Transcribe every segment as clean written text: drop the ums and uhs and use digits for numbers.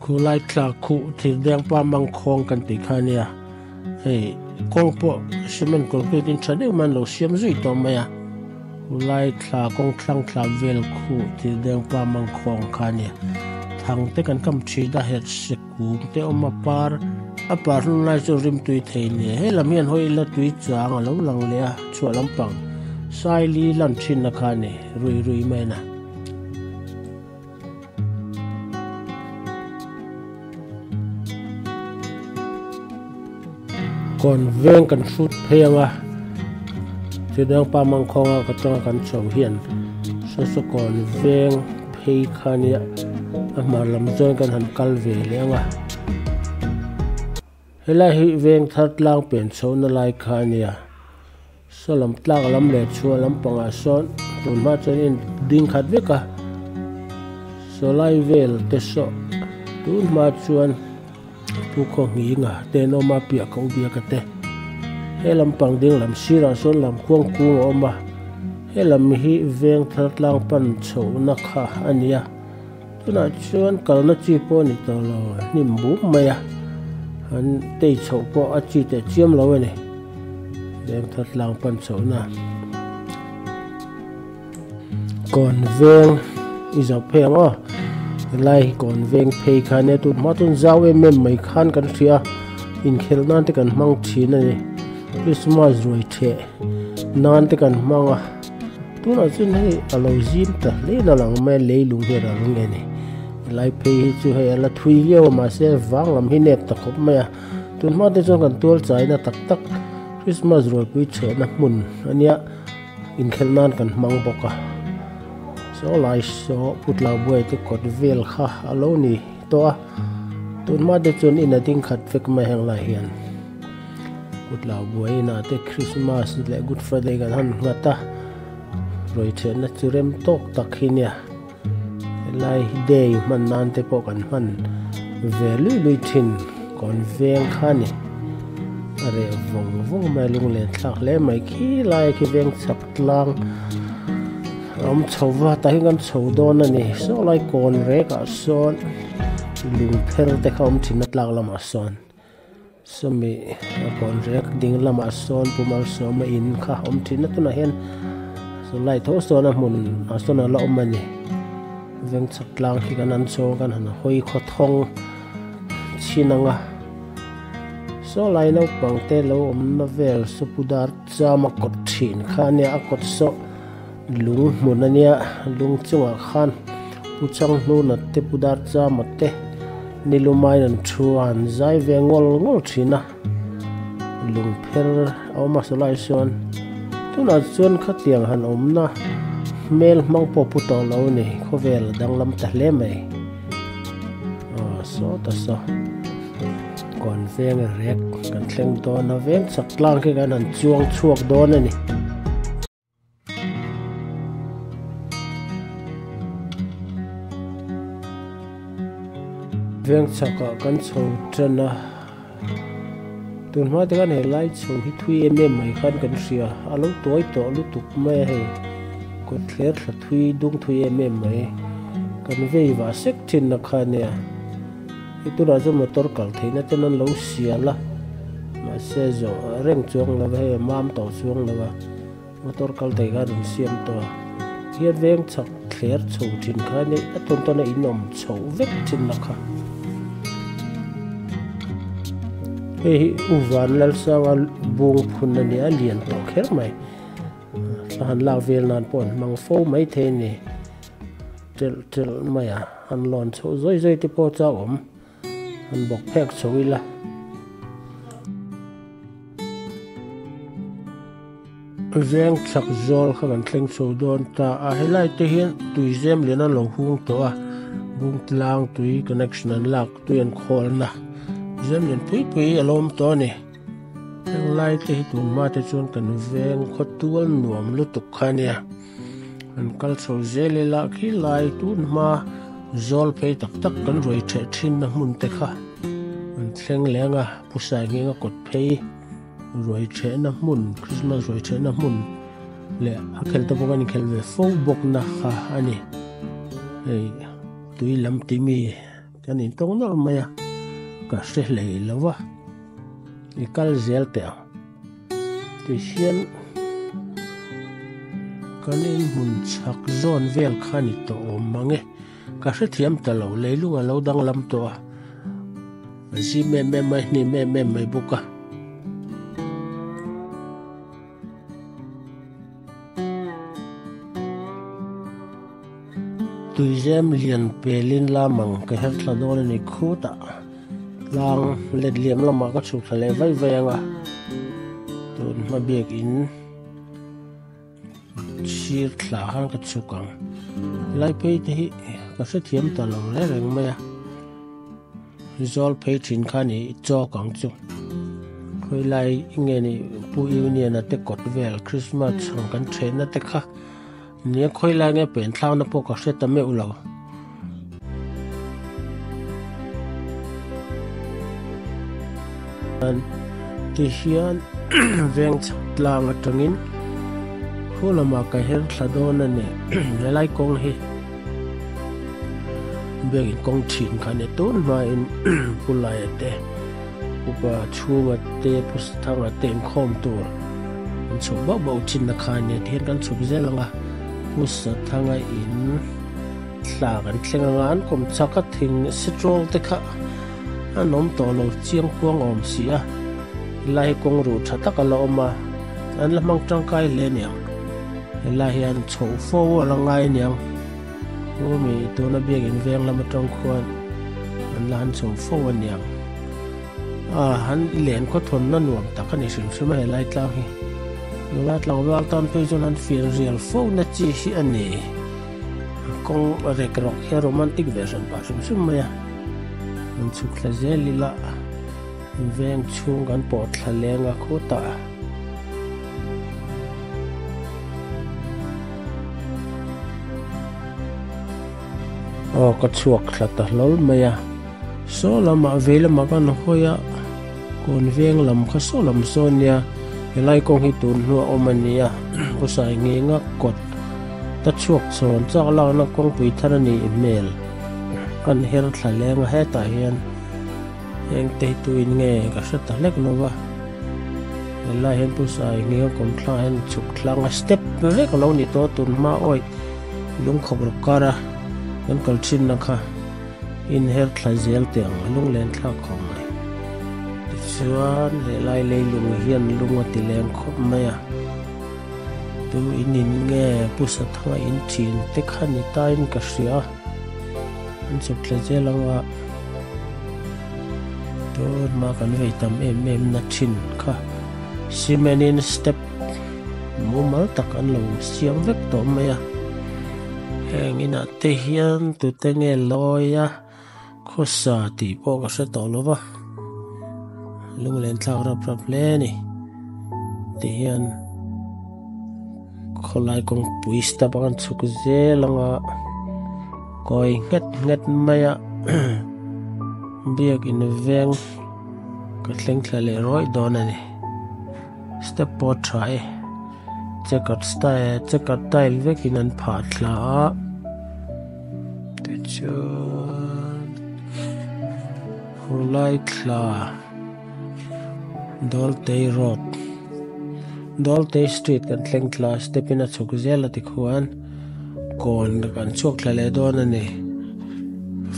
Khulai thla khuh thir deng pa mang khawng kan tih kha ania hei kawng pawh cement concrete in tha deuh mai an lo siam zui tawh mai a khulai thla kawng thlang thla vel khuh thir deng pa mang khawng kha ania thang te kan kam thin a herh sek kung te awm a par a par hlun lai chu rim tui thei hle he lam hian hawi ila tui chang a lo lang leh a chhuah lampang saili lan thin na kha ani rui rui mai na. Kawn veng kan hrut phei ang a chutiang pa mangkhawnga ka tanga kan chho hian saw saw kawn veng phei kha nia a hmar lam chuan kan han kal ve leh ang a helai hi veng thar tlang pen chho na lai kha a nia saw lam tlak lam leh chhuah lampangah sawn tun hma chuan in ding khat vek a saw lai vel te saw tun hma chuan. Pu khaw nghing a te an awm a piah ko biak a te he lampang ding lam sirah sawn lam khuang kung a awm a he lam hi veng thar tlang pan chhohna kha a ni a tunah chuan kalna chi pawh a ni tawh lo hnim bum mai a an tei chhoh pawh a chi teh chiam lo a ni veng thar tlang pan chhohna Kawn veng i zoh phei ang aw helai hi kawn veng phei kha ania tun hma chuan zau em em mai khan kan hria a inkhelh nan te kan hmang thin a ni Christmas ruai theh nan te kan hmang a tunah chuan hei a lo zim ta hle na lang mai a leilung hi a ral nge ni helai phei hi chu hei a la thui viau a mahse vang lam hi nep ta khawp mai a tun hma te chuan kan tual chaina tak tak Christmas ruaipui thehna hmun ania. Inkhelh nan kan hmang bawk a, saw lai saw putla buai te kawt vel kha a lo ni tawh a, tun hma te chuan in a ding khat vek mai heng lai hian putla buai inah te Christmas leh Good Friday kan han nghat a, ruai thianna chu rem tawk tak hi nia helai day hman nan te pawh kan hman ve lui lui thin kawn veng kha a ni a reh vawng vawng mai a lunglen thlak hle mai khi lai khi veng chhak tlang a awm chho va tah hian kan chho dawn a ni saw lai kawn rek ah sawn lung pher te kha a awm thin a tlak lamah sawn sawmi a kawn rek ding lamah sawn pu malsawma in kha a awm thin a tunah hian saw lai tho sawn a hmun ah sawn a la awm a ni veng chhak tlang khi kan han chho kan han hawi khaw thawng chhin ang a saw lai naupang te lo awmna vel sawpudar chama kawt thin kha a nia a kawt saw lung hmun a nia lung chungah khan pu changhnuna te pu dar chama te nilumain an thu a an zai ve ngawl ngawl thin a lung pher a awm a sawlai sawn tunah chuan khatiang han awmna hmel hmang pawh pu tawh lo a ni khawvel a danglam ta hle mai aw saw ta saw kawn veng rek kan thleng dawn a veng chak tlang khi kan han chuang chhuak dawn a ni. Veng chhakah kan chho tan a, tun hma te khan he lai chho hi thui em em mai khan kan hria, a lo tuai tawh lutuk mai a hei, kawt thler thla thui dung thui em em mai kan vei vah sek thin na kha nia, hei tunah chuan motor kal theihna ten an lo sial a, mahse zawh reng chuang lo va hei a mam tawh chuang lo va. Motor kal thei kha rawn siam tawh a, hian veng chhak thler chho thin kha nia a tawn tawn a in awm chho vek thin la kha. Hei hi U Vanlalsanga bung phun a nia a lian tawh kher mai, thla han lak vel nan pawh an hmang fo mai thei a ni, telh telh mai a, han lawn chhoh zawi zawi te pawh chu a awm. An bawk phek chho ila. Veng chhak zawl kha kan thleng chho dawn ta a, helai te hian tui zem lian an lo hung tawh a, bung tlang tui connection an lak tui an khawlna zem lian pui pui a lo awm tawh a ni. Heng lai te hi tun hma te chuan kan veng khaw tual nuam lutuk kha a nia. An kal chho zel ila khi lai tun hma zawl phei tak tak kan ruai theh thin na hmun te kha an thleng leng a pusai ngheng a kawt phei ruai theh na hmun Christmas ruai theh na hmun leh a khel te pawh kan inkhelh ve fo bawk na kha a ni hei tui lam timi. Kan intawng nawlh mai a, ka hre hlei lo va, i kal zel teh ang. Tihian kan inhmun chhak zawn vel kha ni tawh awm mang e, ka hrethiam ta lo, leilung a lo danglam tawh a, a zim em em mai, hnim em em mai bawk a. Tuizem lian pelin lamang ka her thla dawn a ni khutah tlang let liam lamah ka chhuk thla leh vaih vaih ang a, tun hma biakin sir thla khan ka chhuk ang. Helai phei te hi ka hrethiam ta lo reng reng mai a. Zawl phei thin kha ni chawk ang chu. Khawilai nge ni Pu Union a te kawt vel Christmas ang kan thenna te kha nia khawilai nge pen thlakna pawh ka hre ta meuh lo. Ti hian veng chhak tlang atangin khu lamah ka her thla dawn a ni helai kawng hi. Biakin kawng thin kha nia tun hmain Pu Laia te Upa Chhunga te Pu Sathanga te inkhawm tur an chhuk bauh bauh thin na kha ania tihian kan chhuk zel ang a Pu Sathanga in thla kan thleng anga an kawm chak a thing sitrawl te kha an awm tawh lo chiang kuang awm si a helai hi kawng ruh tha tak a la awm a an la hmang tangkai hle aniang. Helai hian chhoh fo a la ngai aniang. Khumi tuna biakin veng lam atang khuan an la han chho fo aniang. A han len khaw thawnna nuam tak a ni hrim hrim a helai tlang hi. Nula tlangval tan phei chuan han fir rial fo na chi hi a ni. Kawng rek rawk hi a romantic ve hran pah hrim hrim mai a. An chhuk thla zel ila veng chhung kan pawh thla leng a khutah. Aw ka chhuak thla ta hlawl mai a, saw lamah vei lamah kan hawi a, kawn veng lam kha saw lam saw a nia, helai kawng hi tun hnuah awm a ni a, pawsai ngenga kawt ta chhuak chhawn chak lakna kawngpui thar a nih hmel kan her thla leng a, hetah hian. Heng te hi tuin nge ka hre ta hlek lo va, helai hian pu Sai Ngiau kawmthlang ah hian chhuk tlang a step vek a lo ni tawh a tun hma awih lungkhawp rawk kar a kan kal thin na kha inher thla zel teh ang a lunglen thlak khawp mai. Tichuan helai leilung hian lung a ti leng khawp mai a, tu in in nge pu Sathanga in thin te kha ni tain ka hria. An chhuk thla zel ang a, tun hma kan vei tam em em na thin kha cement in step mumal tak an lo siam vek tawh mai a, heng inah te hian tute nge lawi a khawsa tih pawh ka hre tawh lo va, lunglen thlak rap rap hle a ni tihian. Khawlai kawngpui step a kan chhuk zel ang a kawi nghet nghet mai a biakin veng ka thleng thla leh rawih dawn a ni step pawh a tha e checker style checker tile vekin an phah thla a tichuan khawlai thla. Dawltei road Dawltei street kan thleng thla a step in a chhuk zel a tikhuan kawn kan chhuak thla leh dawn a ni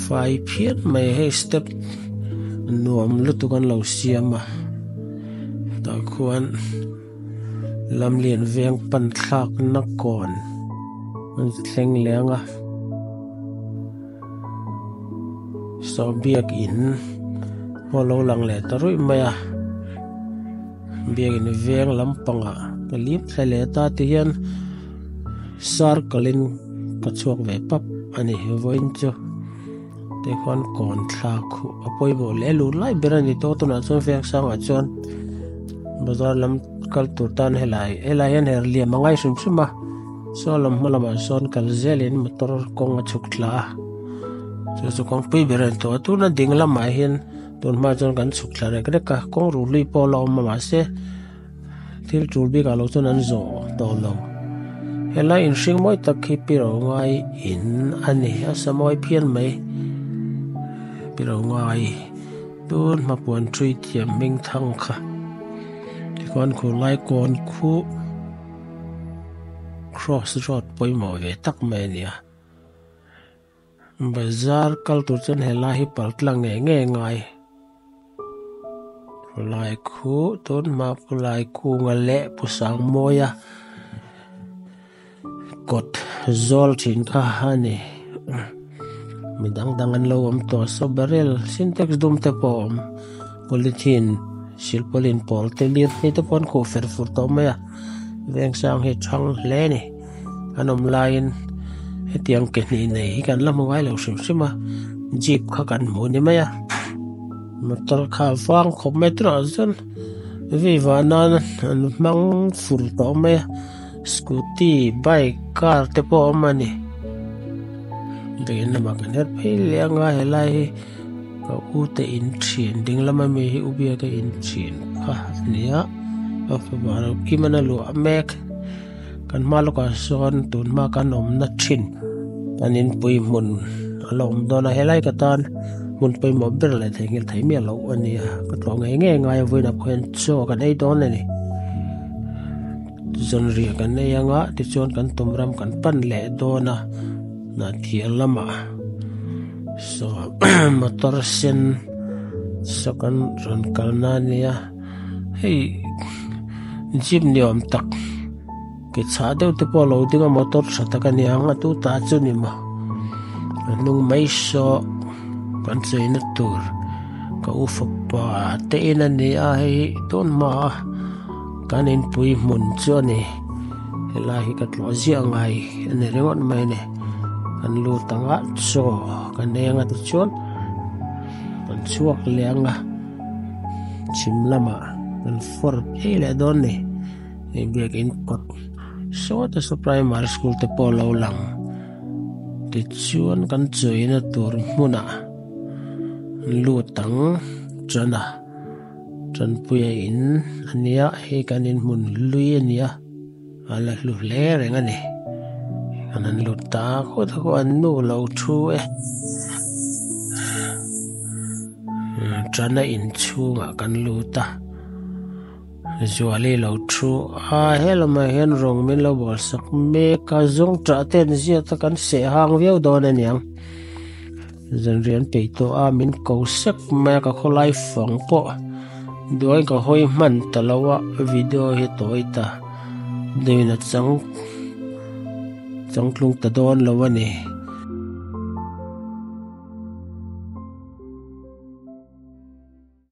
fai phian mai hei step nuam lutuk an lo siam a tah khuan lamlian veng pan thlak na kawn an thleng leng a. Saw biakin pawh a lo lang leh ta ruih mai a biakin veng lampangah ka lim thla leh ta ti hian circle in ka chhuak ve pap a ni vawiin chu tikhuan kawn thla khuh a pawimawh leh lut lai ber a ni tawh tunah chuan veng sangah chuan bazar lam kal tur tan helai helai hian her liam a ngai hrim hrim a. Saw lam hma lamah sawn kal zelin motor kawng a chhuk thla a chu chu kawngpui ber a ni tawh a tuna ding lamah hian tun hma chuan kan chhuk thla rek rek a kawng ruh hlui pawh a la awm a mahse thil tul bikah lo chuan an zawh tawh lo helai inhring mawi tak hi pi ro ngai in a ni a sa mawi phian mai. Pi ro ngai tun hma puan ṭhui thiam hming thang kha tikhuan khur lai kawn khu cross road pawimawh ve tak mai a ni a bazar kal tur chuan helai hi pal tlang ngei ngei a ngai khawlai khu tun hma khawlai kunga leh pu sangmawia kawt zawl thin kha a ni mi dang dang an lo awm tawh saw barrel sintex dum te pawh a awm polythene silpauline pawl te lirthei te pawh an khuh fer fur tawh mai a vengsang hi a thang hle a ni an awm laiin hetiang ke hnih nei hi kan la hmu ngai lo hrim hrim a jeep kha kan hmu ni mai a motor kha a vang khawp mai tunah chuan vei vah nan an hmang fur tawh mai a. Scooty bike car te pawh a awm a ni ding lamah kan her phei leh anga helai hi ka u te in thin ding lama mi hi u biaka in thin kha a ni a a fapa lo kim a luah mek kan hma lawkah sawn tun hma kan awmna thin kan inpui hmun a la awm dawn a helai ka tan hmun pawimawh ber leh theihnghilh theih miah loh a ni a ka tlawh ngei ngei a ngai a vawiinah pawh hian chaw kan ei dawn a ni. Zanriah kan nei anga tichuan kan tum ram kan pan leh dawn a hnahthir lamah saw motor sen saw kan rawn kalna a nia hei jeep ni awm tak ke chhah deuh te pawh a lo ding a motor tha tak a ni ang a tu ta chu ni maw a hnung mai saw kan cheina tur ka u fapa te in a ni a hei tun hma a. Kan inpui hmun chu a ni helai hi ka tlawh ziah ngai a ni ringawt mai a ni kan lut ang a chaw kan ei anga tichuan kan chhuak leh ang a chhim lamah kan fawr phei leh dawn a ni hei biakin kawt sawta saw primary school te pawh a lo lang tichuan kan chawina tur hmunah lut ang tan a. Tanpuia in a nia hei kan in hmun hlui a nia a la hlu hle reng a ni an han lut ta khawt a khaw an nu lo thu e tana inchhungah kan lut a Zuali lo thu a helamah hian rawng min lo bawl sak mek a zawng tah te an ziat a kan seh hang viau dawn a niang. Zanrian peih tawh a min ko sek mai a ka khawlai fang pawh duai ka hawi hman ta lo a video hi tawi ta deuhin a chang changtlung ta dawn lo a ni.